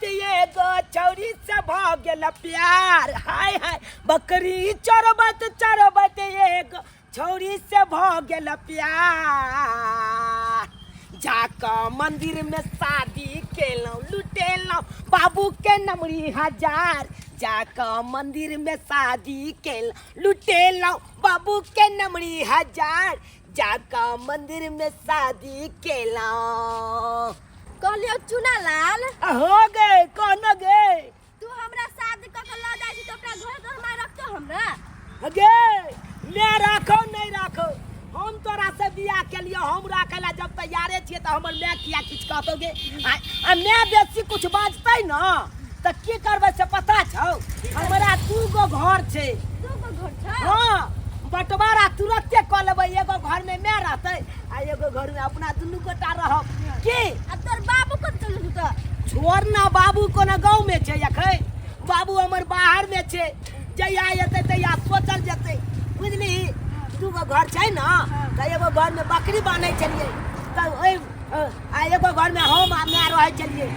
एगो छौरी से भऽ गेल प्यार। हाय हाय, बकरी चरबैत चरबैत एगो छौरी से भऽ गेल प्यार। जाकऽ मंदिर में शादी केलहुँ, लुटेलहुँ बाबू के नमरी हजार। जाकऽ मंदिर में शादी केलहुँ, लुटेलहुँ बाबू के नमरी हजार। जाकऽ मंदिर में शादी केलहुँ। कहलियो चुना लाल हो गए, कहनो गे। तू हमरा शादी क के ल जाइ छी त अपना घर तो हमरा रखतो हमरा? गे मैं राखो नहीं राखो, हम तोरा से बियाह के लिए हम राखे ला जब तैयारे छियै त हमर माय किया किछु कहतौ गे? आ माय बेसी कुछ बाजतै न त की करबै से पता छौ? हमरा दू गो घर छै। दू गो घर छै? हाँ, बंटवारा तुरंते कऽ लेबै। एगो घर में माय रहतै आ एगो घर में अपना दुनू गोटा रहब। की आ तोर बाबू कत चल जेतौ? छोड़ ना, बाबू कोनो गाँव में छै अखन? बाबू हमर बाहर में छै, जहिया एतै तहिया सोचल जेतै, बुझली? दू गो घर छै ने तऽ एगो घर में बकरी बान्है छलियै तऽ ओहि आ एगो घर में हम आ माय रहै छलियै।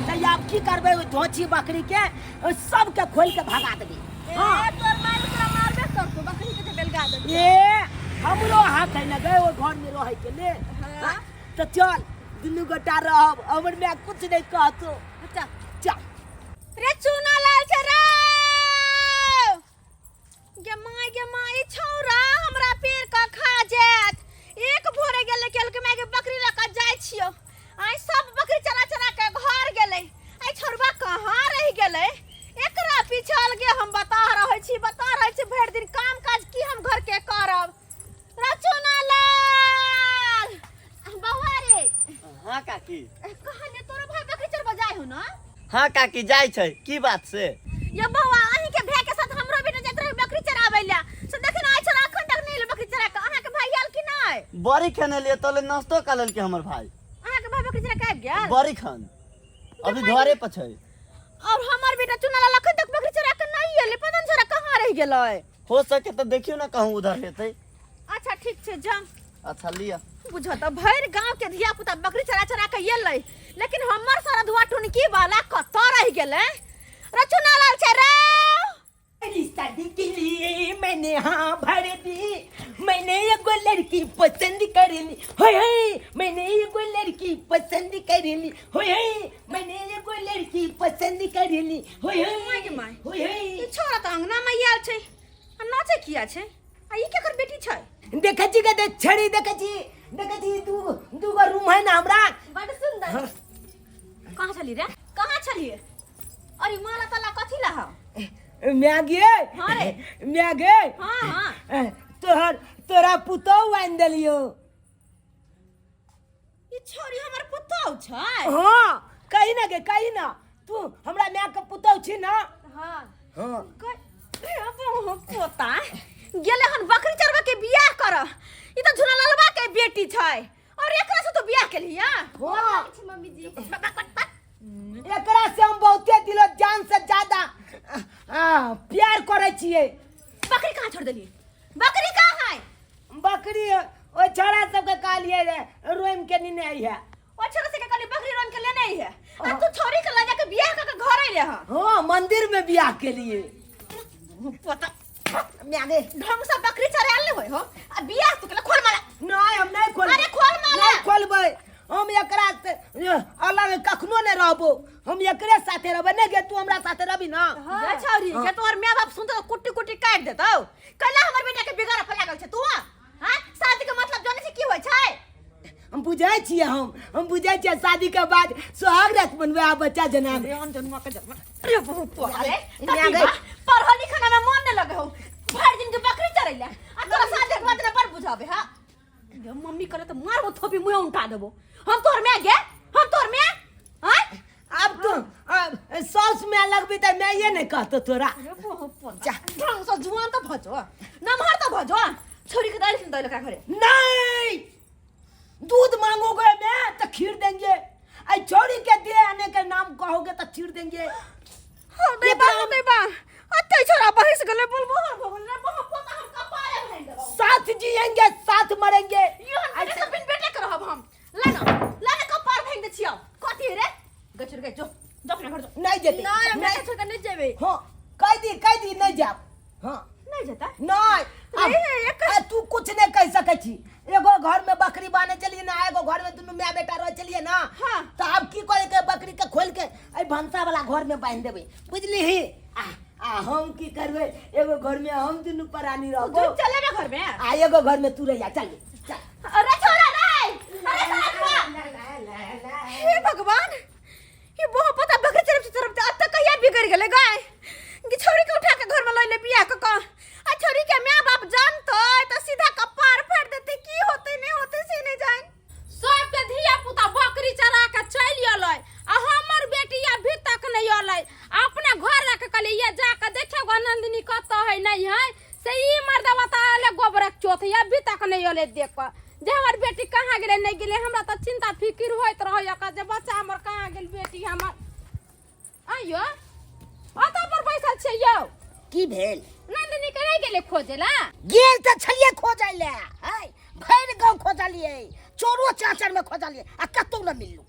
तऽ आब की करबै, ओहि धोची बकरी के ओहि सबके खोलि के भगा देबै। हाँ। ए, तोर माय तोरा मारबे करतो, बकरी के जे बेलगा देबे। ए हमरो हाथ है ना गए ओहि घर में रहै के ले। हाँ। तऽ चल दुनू गोटा रहब, हमर माय कुछ नहीं कहतो। अच्छा चल। रे चूना लाल छै रे, गे माय गे माय, ई छौरा हमरा पेड़ के खा जायत। एक भोरे गेलै केलकै माय गे बकरी लऽ कऽ जाइ छियौ, आइ सब बकरी चरा चरा के घर गेलै, आइ छौरबा कहाँ रहि गेलै? एकरा पीछे अलगे हम बता रहै छी, बता रहै छी भरि दिन। काम काज की हम घर के करब? रे चूना लाल बौआ रे। हाँ काकी। कहलियै तोरो भाई बकरी चरबऽ जाइ हो ना? हाँ काकी, जाइ छै, की बात से? ये बौआ, अहीं के भाई के साथ हमरो बेटा जाइत रहे बकरी चराबै ला, से देखिन आइ छला अखन तक नहीं एलै बकरी चरा के। अहाँ के भाई आयल कि नहीं? बड़ी खेने लिए तोले नाश्तो कर लेलके हमर भाई। अहाँ के भाई बकरी चरा के आबि गेल? बड़ी खान अभी घरे पर छै। और हमर बेटा चुना लाल अखन तक बकरी चरा के नहीं एलै, पता नहीं छोरा कहाँ रहि गेलै। हो सके तऽ देखियौ ने कहूँ उधर हेतै। अच्छा ठीक छै, जा। अच्छा लिअ। बुझो तऽ भरि गांव के धिया पुता बकरी चरा चरा के एलै, लेकिन हमर सारा धुआ टुनकी वाला कतऽ रहि गेलै? रे चुना लाल छै रे। मेरी शादी के लिए मैंने हाँ भर दी, मैंने एगो लड़की पसंद कर ली। होय होय, मैंने एगो लड़की पसंद कर ली। होय होय, मैंने एगो लड़की पसंद कर ली। होय होय। My गे my. होय होय। ई छोरा तऽ अंगना में आयल छै आ नाचै किया छै? आ ई केकर बेटी छै? देखै छी के छड़ी, देखै छी, देखै छी, दू दू गो रूम है ना हमरा। बड सुंदर। हाँ। कहाँ छली रे, कहाँ छली? अरे माला ताला कथी ला हौ? मैं गे। हाँ रे। मैं गे। हाँ हाँ। तोहर तोरा पुतोहु आनि देलियो। ई छोरी हमर पुतोहु छै? हाँ, कही ना गे, कही ना, तू हमरा माय के पुतोहु छी ना? हाँ। हाँ। पोता गेले हन बकरी चरबा के बियाह कर, ई त झुना ललबा के बेटी छै और एकरा से तो बियाह केलिया? हाँ। मम्मी जी, एकरा से हम बहुते दिलो जान से ज्यादा प्यार करे छियै। बकरी कहाँ छोड़ देली? बकरी कहाँ है? बकरी ओइ छौड़ा सबके कहलियै रे रोइम के नेने अइहे। ओ छोरा से के कहली बकरी रोइम के लेने अइहे, आ तू छोरी के ल जाके बियाह क के घर अइले हन? हाँ, मंदिर में बियाह के लिए। पोता म्या गे, ढंग से बकरी चरायल नहीं होय हो आ बियाह तू केला। खोल माला। नहीं, हम नहीं खोलबै। अरे खोल माला। नहीं खोलबै हम, एकरा से अलग कखनो नहीं रहबो, हम एकरे साथे रहबै। नहीं गे, तू हमरा साथे रहबी ना? गे छौरी के तोहर माय बाप सुनतो त कुट्टी कुट्टी काटि देतौ। कैला हमर बेटा के बिगाड़ पर लागल छै तू? हां, शादी के मतलब जानै छै की होइ छै? हम बुझै छियै, हम बुझै छियै, शादी के बाद सोहाग रात मनबै आ बच्चा जनाब। अरे अन जन्मा के जन्मा अरे बहुत अरे इन्ने आ गई। पढ़ल लिखल में मन नहीं लगे हो, भरि दिन के बकरी चरैला आ तोरा शादी के बाद ना बड़ बुझाबे। हां गे मम्मी करे त मारबो थोपी, मुंह उल्टा देबो हम। तोहर माय गे, हम तोहर माय। हां। अब तू अब साउस में लगबी त मैं ये नहीं कहतो तोरा। अरे बहुत पोता, ढंग से जुआन त भजो, नमहर त भजो। छोरी के दालि सुन का घरे। नहीं, दूध मांगोगे मैं तो खीर देंगे, आई छोड़ी के दे आने के नाम कहोगे तो खीर देंगे। हो दे बा, हो दे बा, अते छोरा बहिस गेलै, बोलबो हो भगवान रे बहुत पोता, हम कपारे भरि देबो। साथ जिएंगे साथ मरेंगे। यो हम बेटा बिन बेटे के रहब हम। ला ना, ला ना, कपार भांगि दे छियौ। कथी रे गचर गे, जो जो अपना घर जो। नहीं। नहीं जेतै। नहीं, हम नहीं। बेटा छोड़ के नहीं जेबै। हाँ, कह दी, कह दी नहीं जाब। हाँ, नहीं जेतै। नहीं। रे, आ, तू कुछ नहीं कह सकै छी। एगो घर में बकरी बान्हे चलिए ना, एगो घर में दुनू my बेटा रह चलिए ना। हाँ। तो अब की करे के बकरी के खोल के एहि भनसा वाला घर में बांधि देबै, बुझली ही? आ आ हम की करबै, एगो घर में हम दुनू प्राणी रहबो। तू चलेबे घर में? आ एगो घर में तू रहिया। चल चल। अरे छोड़ा नहीं, अरे छोड़ा। हे भगवान, ये बहुत पता बकरी चरब चरब अब तक कहिया बिगड़ गेलै गाय कि छोरी के उठा के घर में लइले बियाह क क आ छोरी के my बाप जानतै त सीधा कपार फाड़ देतै। की होतै नहीं होतै से नहीं जान। सबके धिया पुता बकरी चरा के चलि अलै आ हमर बेटी अभी तक नहीं अलै। अपना घर रख के ये जाके देखियो गो नंदिनी कतऽ है नहीं है से ई मर्दवा तऽ अलै गोबरक चोथ, अभी तक नहीं अलै। देख कऽ जे हमर बेटी कहाँ गेलै नहीं गेलै, हमरा तऽ चिंता फिकिर होइत रहैया का जे बच्चा हमर कहाँ गेल, बेटी हमर। आइयो ओतऽ पर बैसल छियै यौ। की भेल? नंदिनी के नहीं गेलै खोजे ला? गेल तऽ छलियै खोजै लए, है भरि गाँव खोजलियै, चोरो चाचर में खोजलियै आ कतौ न मिललू।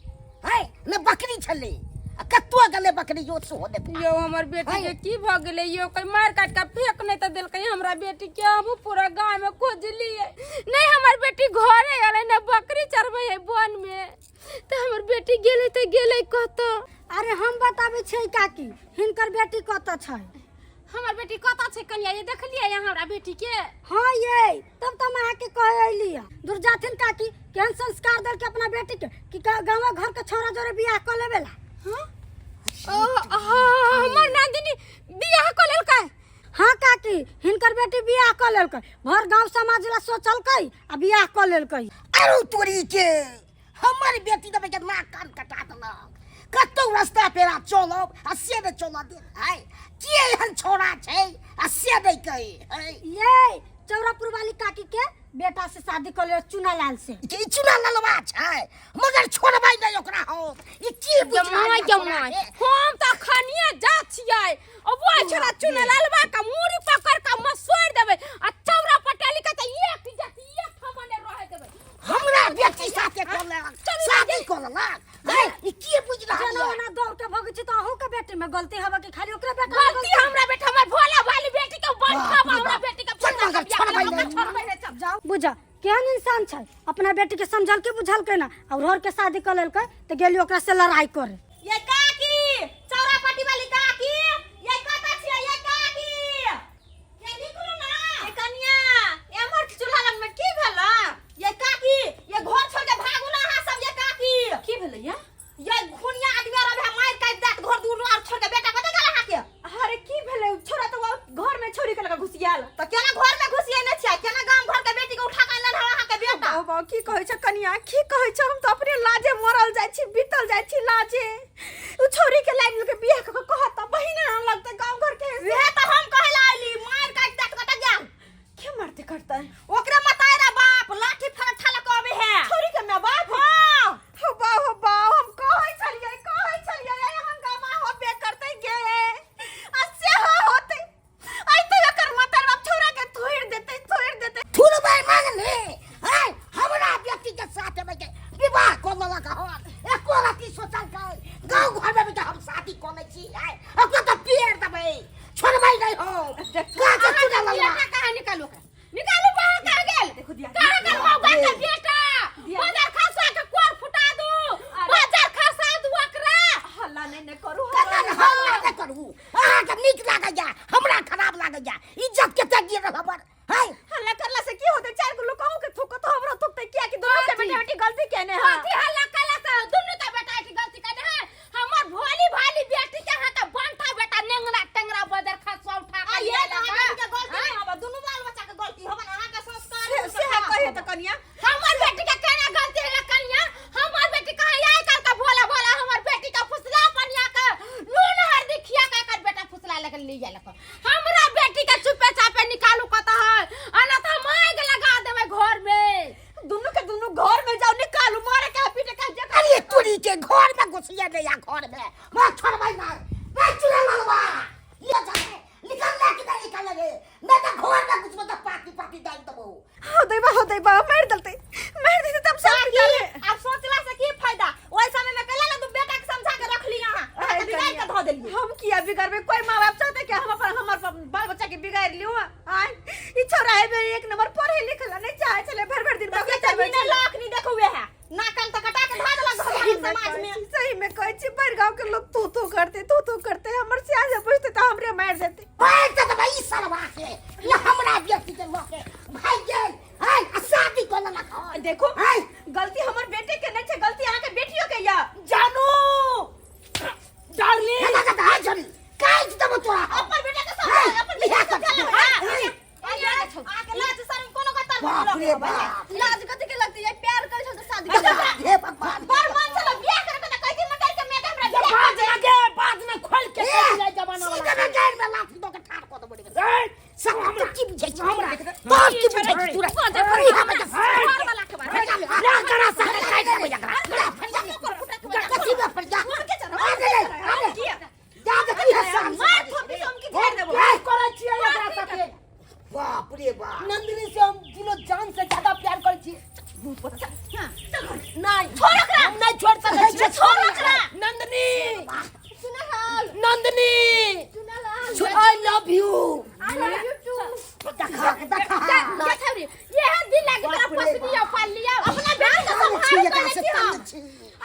है न बकरी छलै आ कतौ गेलै बकरी यो सेहो नहि। यौ हमर बेटी के की भऽ गेलै यौ? कोई मार काट के फेंक नहीं तऽ देलकै हमरा बेटी के। हमहूँ पूरा गाँव में खोजलियै, नहीं हमर बेटी घरे एलै, ने बकरी चरबै है वन में। तऽ हमर बेटी गेलै तऽ गेलै कतऽ? अरे हम बताबै छियै काकी, हिनकर बेटी कतऽ छै। हमर बेटी कतऽ छै कनिया? ये देखलियै यहाँ हमरा बेटी के? हाँ ये, तब तऽ हम अहाँके कहे अयली हँ। दूर जाथिन काकी, केहन संस्कार देलकै अपना बेटी के कि गाँव घर के छौड़ा जोरे बियाह कऽ लेबेला। हाँ? हमर नंदिनी बियाह कऽ लेलकै? हाँ काकी, हिनकर बेटी बियाह कऽ लेलकै, भर गाँव समाज ला सोचलकै आ बियाह कऽ लेलकै। अरे तोरी के, हमर बेटी देबै के नाक कान कटा देलक। कतौ रास्ता पेरा चलब आ से नहि चलऽ देत। है के एहन छौड़ा छै आ से नहि कहै है। ये चौरापुर वाली काकी के बेटा से शादी कर ले चुनालाल से। ई चुना ललवा छै, मगर छोड़बै नहि ओकरा हम। ई की बुझि रहल जमाय यऽ जमाय छोड़ा के? हम तऽ खनिया जा छियै, ओ छोड़ा चुनलालवा के मूड़ी पकड़ के मसोड़ देबै आ चौरा पटेली के तऽ एक जाति एक ठमने रहे देबै। हमरा बेटी साथे कऽ लेलक, शादी कऽ लेलक। है ई की बुझि रहल जेना यऽ? ओना दौड़ के भगै छी तऽ अहूँ के बेटी में गलती हवे कि खाली ओकरे बेटा में? गलती हमरा बेटा, हमर भोला भाली बेटी के बन बाप खाबा रे हमरा बाप। बेटी के चल मगर छोड़बै नहि। छोड़बै नहि, चल जाओ। बुझा केहन इंसान छै, अपना बेटी के समझल के बुझलकै ना और घर के शादी कर लेलकै तऽ गेली ओकरा से लड़ाई करे। ये काकी, चौरा पट्टी वाली काकी, ये कतऽ छियै ये काकी? ये निकलू ना। ये कनिया, एम्हर चूल्हा लग में की भेल? ये काकी, ये घर छोड़ के भागू ना अहाँ सब। ये काकी, की भेलै ये? ये घुनिया आदमी आर अभी मार काट देत। घर दूर आर छोड़ के बेटा कतऽ गेल अहाँके? अरे की भेलै? छोरा तऽ घर में छोड़ी के लगा घुसियाल। तऽ केना घर में घुसिएने छियै? केना गाम घर के बेटी के उठा के अनलन हँ अहाँके बेटा? बाबा की कहै छै कनिया, की कहै छै? हम तऽ अपने लाजे मरल जाइ छी, बीतल जाइ छी लाजे। उ छोरी के लाइन के बियाह कऽ के कहत तऽ बहिने ना लगतै गाँव घर के। वएह तऽ हम कहै लए आइली, मार काट देत। कतऽ गेल? के मारते करतै? ओकरे मतायरा बाप लाठी फरठा लऽ कऽ अबै है। छोरी के my बाप? हाँ। हो बा, हो बा, हम कहै छलियै, कहै छलियै एहन हंगामा होबे करतै गे आ से हो होतै। आइ तऽ एकर मतार बाप छोरा के थोड़ि देतै, थोड़ि देतै। थुरबै मांगले है, हमरा बेटी के साथ में के विवाह कऽ लेलक हन। एको रति सोचलकै गाँव घर में भी हम शादी कऽ लै छी? है ओकरा तऽ पेड़ देबै, छोड़बै नहि हम। का के चुना ललवा? बेटा कहाँ? निकालू ओकरा, निकालू बाहर। कहाँ गेल? देखो दिया। कहाँ गेल मौगा के बेटा? बाजार खसा के कोर फुटा दू, बाजार खसा दू ओकरा। हल्ला नहीं ने करू। केना ने हल्ला नहि करू? अहाँके नीक लागैया, हमरा खराब लागैया। इज्जत कते गिरल हमर है। हल्ला करला से की होतै? चार गो लोग कहूं के थूकत, हमरो थूकतै, किया कि दोनों के बेटा बेटी गलती केने है। कथी हल्ला कला से दुनू के बेटा बेटी गलती केने है? हमर भोली भाली बेटी के अहाँ के बंटा बेटा नेंगरा टेंगरा बजर खसवा उठा आ के ये ले तऽ अहाँ लेलक। बेटी के गलती नहीं हबे, दुनू बाल बच्चा के गलती हबे अहाँ के संस्कार से कहे तऽ कनिया हमर बेटी के केना गलती है कनिया? हमर बेटी कहाँ आइ काल्हि के भोला भोला हमर बेटी के फुसला पनिया के नून हरदी खिया के एकर बेटा फुसला लग ले गेलक। हमरा बेटी के चुपे चापे निकालू कतऽ है, अना तऽ हम आगि लगा देबै घर में। दुनू के दुनू घर में जाओ, निकालू, मारे के पीटे के जे। अरे तोरी के, घर में घुसिया नहीं आ घर में मैं छोड़बै नहीं। नहीं चुना ललवा, ले जा, निकल ले कि नहीं निकल रे? नहीं तो घर में घुसबो तो पाती पाती डाल देबो। हो दैबा, हो दैबा, मारि देलतै, मारि देतै तब सब काकी, अब सोचला से की फायदा? ओइ समय में कैला ना तू बेटा के समझा के रखली अहाँ? अरे बिगाड़ के धऽ कऽ देलियै। हम किया बिगाड़बै? कोई माँ बाप चाहते कि हम अपन हमर बाल बच्चा के बिगाड़ लियो? आय ई छोरा है मेरे एक नंबर पढ़े लिखे ला नहीं चाहे छले, भर भर दिन बकरी से चरबै बिना छलै। लाख नहीं देखो वे है नाकन त कटा के धा देलक सही भगवान में समाज कहै में। छी, सही में कहै छी, भरि गांव के लोग तू तू करते तू तू करते, हमर सिया जे पूछते त हमरे मारि देते। भाग तऽ भाई ई सरवा के ये हमरा बेटी के लऽ के भाग गेल है आ शादी कऽ लेलक हन। देखो है गलती हमर बेटे के नहीं छै, गलती अहाँ के बेटियो के या। जानू डार्लिंग हे दादा हाय छोरी काज देबो तोरा हम। अपन बेटा के है, समझा, अपन बेटा इएह के सब समझा। है। आके लाज शर्म कोनो गतर बाप रे बाप। लाज कथि के लगती है? प्यार करे छल त शादी देखा, कर। हे भगवान। बड़ मन छल बियाह करे के त कहती मटर के मैं हमरा ये बियाह बाज ना के बाज ना खोल के ए, चल जाए जमाना वाला। सीधे में गाड़ में लाठी दऽ के ठाढ़ कऽ देबो रे। ए, सब हमरा की बुझै छी हमरा? तोर की बुझै छी तोरा? अरे हम तऽ घर वाला के बारे ना करा सके काटि देबो एकरा। कथी में फरिया? आ गेलै, आ गेलै। जा देखी है शाम से। मार थोपी से हम की झाड़ देबो। प्यार करै छियै एकरा साथे। बाप रे बाप। नंदिनी से हम दिलो जान से ज्यादा प्यार करै छियै। नहीं छोड़ ओकरा। हम नहीं छोड़ सकै छियै। छोड़ ओकरा। Nandini, सुनलाल, Nandini, सुनलाल, I love you. I love you too. देखा देखा। क्या छौरी ये दिल लागे तोरा पोसलियो पाललियो अपना बेटी के तंग छी संभाल एकरा कर से, छी हम। तंग छी।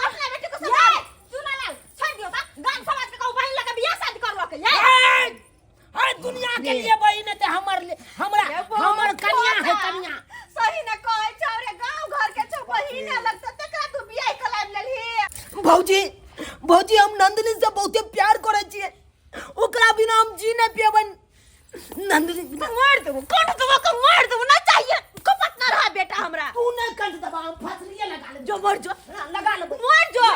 अपना बेटी को संभाल। सुनलाल छोड़ दियो ता गांव समाज के कहू बहिन लगे बियाह शादी कर लके ये। हर दुनिया के लिए बहिन है ते हमर हमरा हमर कन्या है कन्या। सही न कहै छौ रे, गांव घर के छौ बहिन लगता तकरा तू बियाह कलाब लेलही। भौजी, भौजी, हम नंदिनी से बहुते प्यार करै छियै, ओकरा बिना हम जी नहीं पेबै। नंदिनी बिना मार देबो, कंठ देबो के मार देबो ना चाहिए कपट ना रहा बेटा हमरा। तू नहीं कंठ दबा, हम फसलिए लगा लेबै। जो मर जो। हाँ, लगा लेबै। मर जो।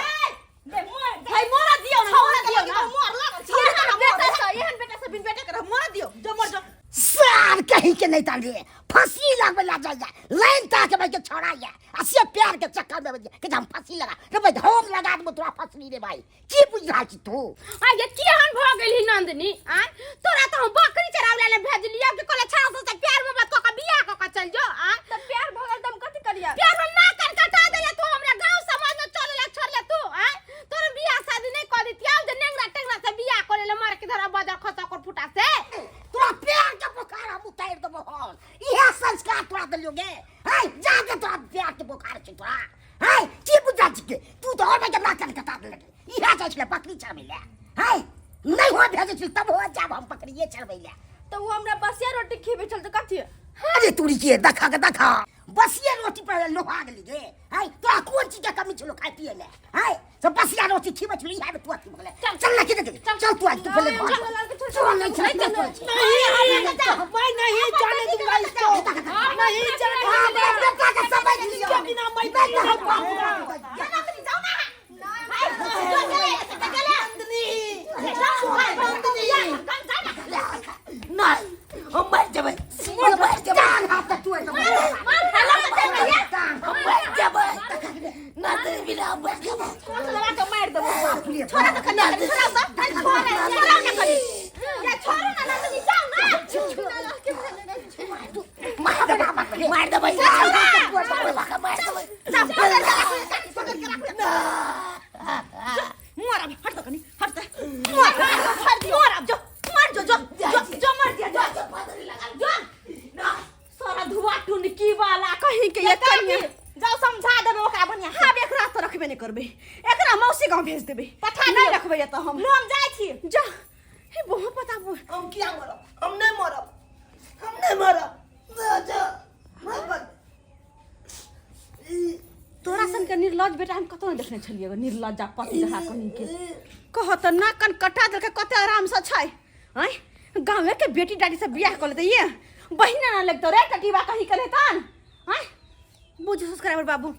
बे मोर भाई मोरा दियो ना, मोरा दियो ना। मोर लागल छी। एहन बेटा से, एहन बेटा से बिन बेटा के रह, मोरा दियो जो मर जो। सार कहीं के नहीं तान रे, फांसी लगबे ला जाइए लाइन ताके भाई के छोड़ा ये आ से प्यार के चक्कर में बजे कि हम फांसी लगा रे भाई, हम लगा देबो तोरा फांसी रे भाई। की बुझ रहल छी तू? आ ये केहन भ गेलही नंदिनी? आ तोरा त हम बकरी चरावला ले भेजलियो कि कहले छा से प्यार मोहब्बत क के बियाह क के चल जो। आ त प्यार भ गेल त हम कथि करिया? प्यार में ना कन कटा देले तू, हमरा गांव समाज में चले ला छोड़ले तू। आ तोर बियाह शादी नहीं कर देती, आउ जे नेंगरा टेंगरा से बियाह करे ले मार के धरा बाजार खसा कर फुटा से। तोरा प्यार के बोखार हम उतार देबो हन, इहे संस्कार तोरा देलियो गे। है जा के तोरा प्यार के बोखार छै तोरा। है की बुझ रहल छी के तू तो और के नाकन कटा देलक? इहे जाइ छले बकरी चरबै ले। है नहीं हो भेजै छल तब हो जाब हम बकरिए चरबै ले। त उ हमरा बसिया रोटी खिबै छल त कथि? अरे तोरी के देखा के देखा, बसिया रोटी पर लोहा गेली गे। है तोरा कोन चीज के कमी छलो खाय पिए ले? है सब बसिया रोटी खिबै छली, इहे में तू अथी भले। चल ना के देख, चल तू आज तू पहले घर चल। नहीं चल नहीं चल। नहीं, मैं नहीं जाने दूंगा इसको, नहीं जाने दूंगा। बेटा के समझ लियो। इसके बिना मैं जी नहीं पाऊंगा। नंदिनी जाओ ना। हाय जो चले चले। नंदिनी, नंदिनी, नहीं हम मर जेबै, हम मर जेबै, जान हाथ तक तू एकदम मार खाला त भैया। हम मर जेबै, नंदिनी बिना हम मर जेबै। कोन लगा के मार देबो। छोड़ा त कन्या, छोड़ा त, छोड़ा छोड़ा ना करी या, छोड़ो ना नंदिनी, जाओ ना। मार देबै, मार देबै, मार देबै। मर अब, हट त कनी, हट त, मर मर अब, जो मर जो जो जो जो मर दिया जो जो सारा धुआ टुनकी वाला कहीं के ये कन्या। जाओ समझा देबे ओकरा बढ़िया। हाँ एकरा तो रखबे नहीं करबे, एकरा मौसी गांव भेज देबे। पठा नहीं दियौ। रखबे त हम हम जाइ छी। जा हे बहुत पता हम किया मरब? हम नहीं मरब, हम नहीं मरब। जा जा मरब। तोरा सन के निर्लज बेटा हम कतौ नहीं देखने छलियै। निर्लज पति रहा कहीं के। कह त नाक कान कटा देलकै, कते आराम से छै। आँय गाँवे के बेटी डाटी से बियाह कऽ लेतै, ये बहिना ना लगतौ रे टटीबा कहीं के लेतन। आँय बुझ सब्सक्राइबर बाबू,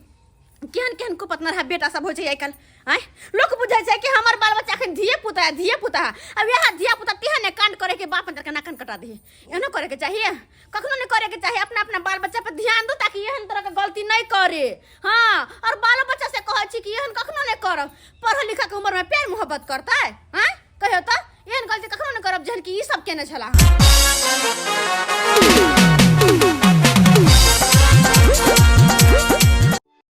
केहन केहन कुपत रहा बेटा सब होइ छै आइ काल्हि। आँय लोक बुझै छै कि हमर बाल बच्चा एखन धिये पुता है, धिये पुता है। अब इएह धिया पुता तेहन ने कांड करे के बाप अंदर के नाकन कटा दे। एहनो करे के चाहिए? कखनो नहीं करे के चाहिए। अपना अपना बाल बच्चा पर ध्यान दो ताकि एहन तरह के गलती नहीं करे। हाँ और बालो बच्चा से कहै छी कि एहन कखनो नहीं करब, पढ़ल लिखा के उम्र में प्यार मोहब्बत करता है। हाँ कहियो तो एहन गलती कखनो नहीं करब जहन कि ई सब केने छला।